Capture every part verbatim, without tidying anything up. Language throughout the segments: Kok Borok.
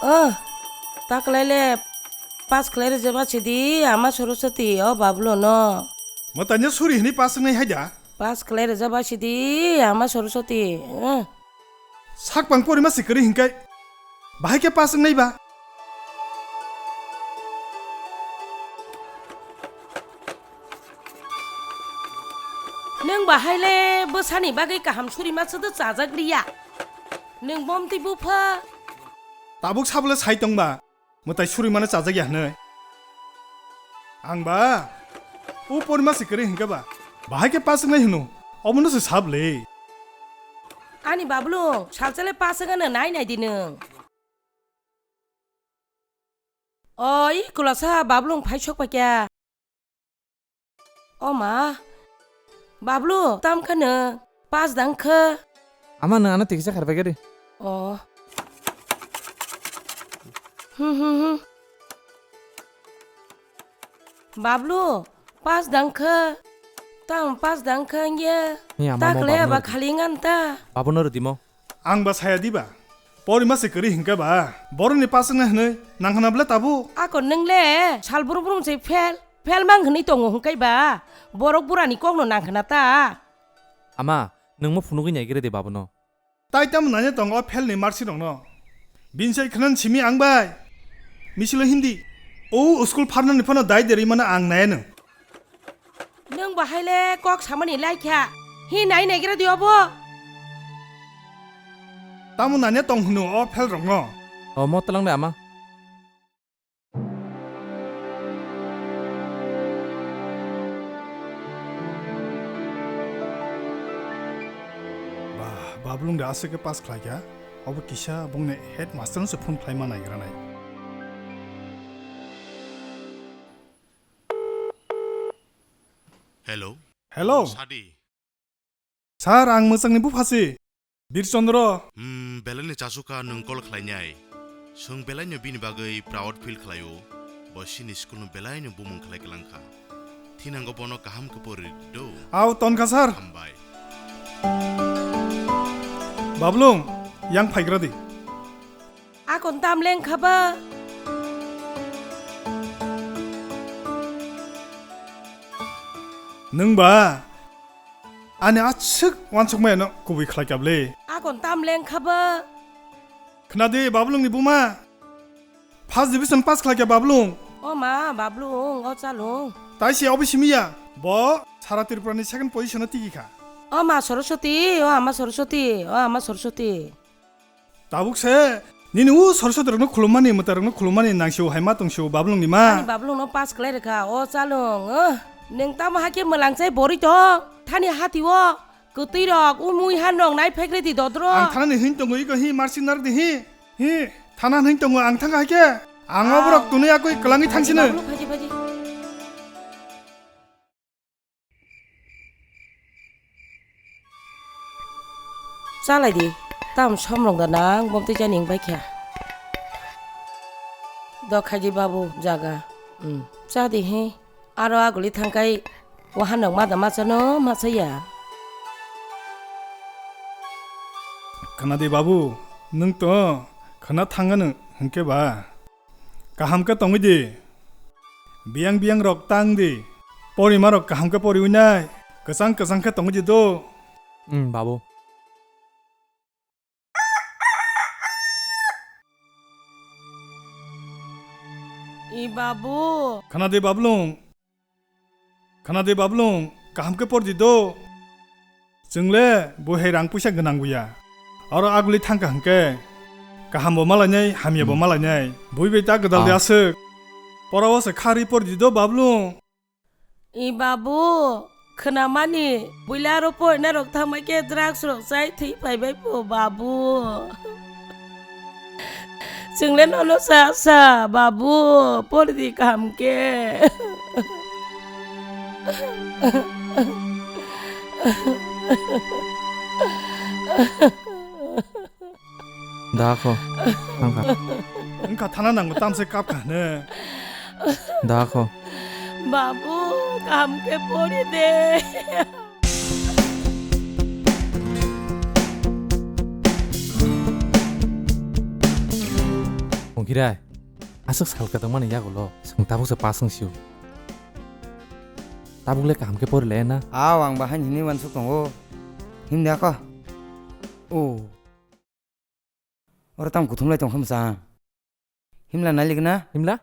Oh, ta kwlai le pass khlai rwjak ba sidi ama Saraswati, o Bablu no. Mwtaino suri hwnwi pass wngnai hai da? Pass khlai rwjak ba sidi ama Saraswati. Oh. Sak pang porima se kwrwi hwnkhai bahai khe pass wngnai ba? Nwng bahai le bwsani bagwi kaham suri ma swdw chajak liya. Nwng bomtwi bupha. Tabuk sabo le sai tong ba, mwtai suri mano chajak ya hwnwi. Ang ba, o porima se kwrwi hwnkhai ba, bahai khe pass wngnai hwno, omono se sab le. Ani Bablu, salsa le pass wngano nai nai di nwng. Oi, kwlasa Bablu phai sok paikha. O ma, Bablu, tam kha nwng, pass dang kha. Ama nwng ano tikisa kharpai kari. Oh. Hmm, hmm, hmm. Bablu, pass dang kha. Tam pass dang kha ya. Ni ama ta mo khle Bablu ba rwdi. Khali ngan ta. Bablu no rwdi mo. Ang ba saya di ba? Porima se kwrwi hwnkhai ba? Borokni pass wngna hwnwi nang khna bwle tabuk? Ako nwng le sal brum brum se fail. Fail mang hwnwi tongo hwnkhai ba? Borok burani kokno nang khna ta. Ama, nwng mo phunugwi nai gre de Bablu no. Tai tamo nanya tongo o fail ni marksheet rokno? Bini sai khna simi ang bai. Misilo hindi. O school pharnani phano dai derwi mano ang naya nwng. Nwng bahai le kok samani lai kha. Hi nai naigra di obo? Tamo nanya tong hwno o fail rokno? O mo tlang de ama. Bah, Bablu de aswk khe pass khlai kha. Obo kisa bongni headmaster no se phone khlai ma naigra nai. Hello. Hello. Sadi. Sir, ang mwchangni bupha si, Birchandra. Hmm, belaini chasu kha nwng call khlainai. Chwng belaino bini bagwi proud feel khlaio. Bo chini school no belaino bumung khlai kwlangkha. Thinango bono kaham khe pori do. Au, tonkha sir. Hambai. Bablung, yang phaigra di. Akon tam leng kha ba? Nwng ba ani aswk wansukmaya no kubui khlai kha bwle. Akon tam leng kha ba? Khna di, Bablung ni buma. First division pass khlai kha Bablung. O ma, Bablung, o chalung. Tai se obo simi ya. Bo sara Tripura ni second position o tigi kha. O ma Saraswati, o ama Saraswati, o ama Saraswati. Tabuk se nini o Saraswati rokno khulummani, mwtai rokno khulummani nang sio hai ma tong sio Bablung ni ma. Ani Bablung no pass khlai rwkha, o chalung, eh. Nwng tamo hakhe mwlang chai borwi tong? Thani hati o kwtwi rok, o mui han rok nai phek rw di dodro. Ang thana ni hin tongo, iko hi marsi narwk di hi. Hi, thana hin tongo, ang thang hakhe. Ang o borok tunui akui kwlangwi thang sino. Bablung phaji phaji. Chalai di, tam somrong da nang bom twi jani wng bai kha. Dok khai di babu jaga. Hmm, cha di he. Aro aguli thang kai wahan rok ma da ma chano ma cha ya. Khna di babu, nwng to khna thang ano hwnkhe ba. Kaham khe tongwi di. Biyang biyang rok tang di. Porima rok kaham khe poriwi nai. Kwchang kwchang khe tongwi di do. Hmm, babu. I babu. Khna di Bablung. Khna di Bablung, kaham khe por di do. Chwng le bo hai rang puisa gwnang buya. Oro aguli thang kha hwnkhe kaham bo malainai, hamya bo malainai. Bui bai ta gwdal de aswk. Pora o se khari por di do Bablung. I babu, khwnamani, buila aro poina rok thangbai khe drugs rok chai thwi phaibai pho babu. Chwng le nono sa sa, babu, por di kaham khe. Da kho. Thang kha. Wngkha thana nango tamse kap kha hne. Da kho. Babu, kaham khe pori de. Tongkhirai, aswk sal kwtangmani yagulo chwng tabuksa pass wng sio. Tabukle kaham khe pori laya na? Aw, ang bahai hini uansuk tongo. Himdi ako. O. Oro tamo kuthumlai tongkha mwchang. Himla nailik na? Himla?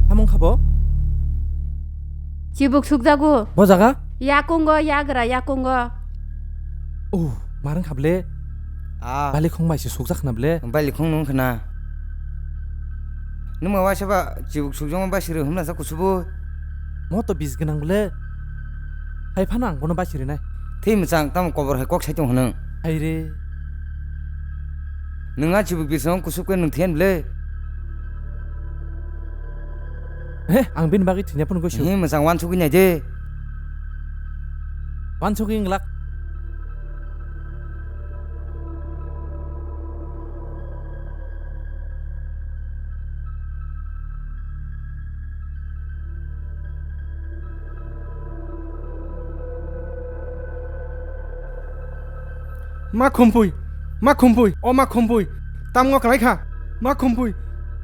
Tamo wngkha bo? Chibuk sukjago. Bo jaga? Yakungo, yagra yakungo. Oh, mar wngkha ble? Ah. Balikhong bai se sukjak khna ble? Balikhong nung khna. Nungma waisa ba chibuk sukjakma bai siri himla sa kusubu. Mo to bis gwnang ble. Hai phano ang bono bai sirinai. Thwi mwchang tamo kobor hai kok sai tong hwnung. Hai re. Nung a chibuk bisong kusuk khe nung thiyan ble. He, ang bini bagwi thwina phano goi su. He, mwchang wansugwi nai de. Wansugwi wng glak. Ma khumpui, ma khumpui, o ma khumpui, tamo kwlai kha, ma khumpui,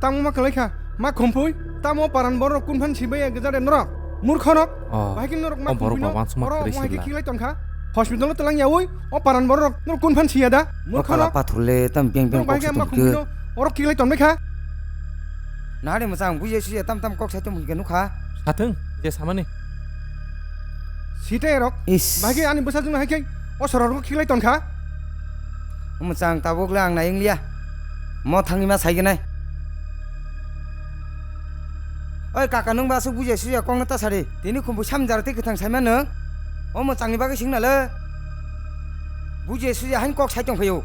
tamo ma kwlai kha, ma khumpui, tamo paran borok kun phan sibai ya gajade norok, murkho nok, oh, bahai khe norok ma o borok khumpui ba no, wansukma oro kwrwi mohai khe sibla. Khiklai tongkha, hospital no twlang yaui, o paran borok norok kun phan siya da, o murkho kala nok. Pathor le tam beng beng norok bahai kok khe ma khumpui no, oro khiklai tongbai kha. Nahari mwchang buji suya tam tam kok sai tong hingke nukha. Sathung, je samani. Site rok. Is. Bahai khe ani bwsajwk no hai khe o sorok rok khiklai tongkha. Mwchang tabuk le ang nai wngliya. Mo thangwi ma sai gwnai. Oi kaka, nung ba aswk buji suya kok no ta sari. Tini khumbu samjar tei kwthang sai ma nung. O mwchang ni bagwi sing na le. Buji suya hain kok sai tong phaio.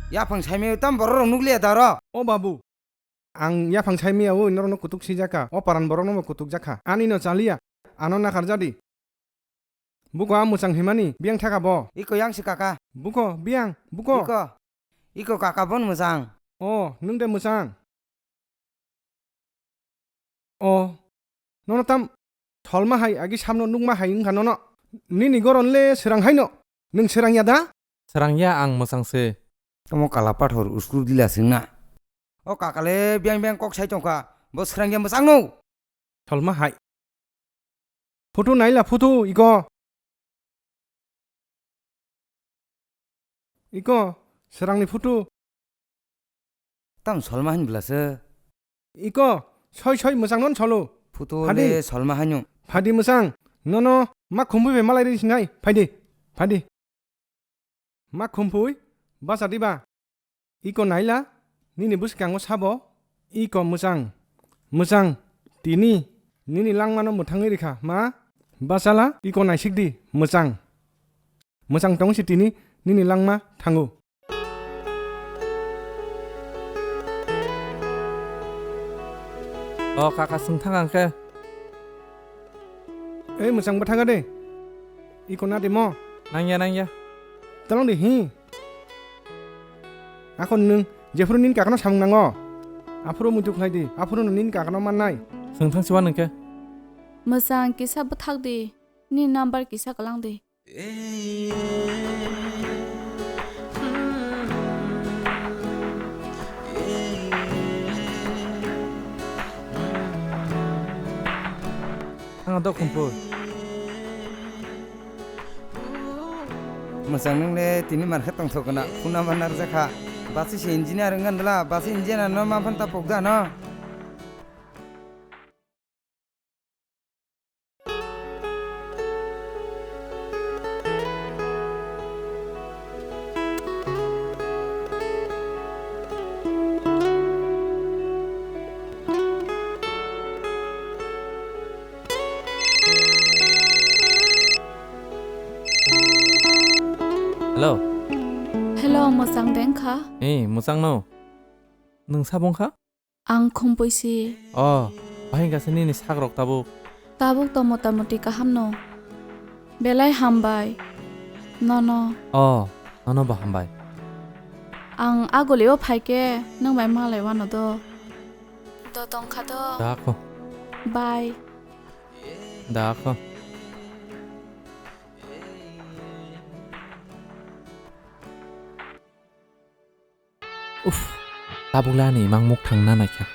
Yaphang sai me tam borok rok nukliya da ro. O babu. Ang yaphang sai maya oi, norokno kutuk sijak kha, o paran borokno bo kutuk jak kha. Ani no chaliya, ano nakhar jadi. Buko a mwchang himani, biyang thaka bo. Iko yang si kaka. Buko, biyang, buko. Iko, iko kaka bon mwchang. O, nwng de mwchang. O, nono tam tholma hai agi samno nukma hai wngkha nono. Nini goron le swrang haino. Nwng swrang ya da? Swrang ya, ang mwchang se. Tamo kala pathor uskur dila swngna. O kakale biyang biyang kok sai tongkha. Bo swrang ya mwchang no. Tholma hai. Photo naila photo iko. Iko, swrangni photo. Tam solma hin bwlasa. Iko, soi soi mwchang non solo. Photo phadi. Le solma hanyo. Phadi mwchang, nono ma khumbui bai malai ri sinai, phaidi, phaidi. Ma khumpui, basa diba? Iko naila, nini bwskango sabo, iko mwchang, mwchang, tini, nini langmano mwthangwi rikha, ma? Basala, iko naisik di, mwchang. Mwchang tong si tini, nini langma thango. O kaka, swng thang ang khe. Ei, mwchang bwthanga de. Iko na de mo? Nangya, nangya. Talong de hi. Akon nwng jephuru nini kakano samung nango. Aphuru muitu khlai di. Aphuru no nini kakano mannai. Swng thang siwa nang khe. Mwchang kisa bwthak di. Nini number kisa kwlang di. Ang dok khumpui. Mwchang nung le tini mar khe tongthok gana, phone number narwkjakha. Basi se engineer wngkha dwla, basi engineer no ma phone ta pokda no. Hello. Hello, mwchang de wngkha? Eh, mwchang no. Nwng sabo wngkha? Ang khumpui si. O, bahai wngkha se nini sak rok tabuk? Tabuk to mota moti kaham no. Belai hambai. Nono. O, nono bo hambai. Ang aguli o phai khe nwng bai malai wano do. Do tongkha do. Da kho. Bye. Da kho. Uff, tabukle ani imang mukthang na naikha.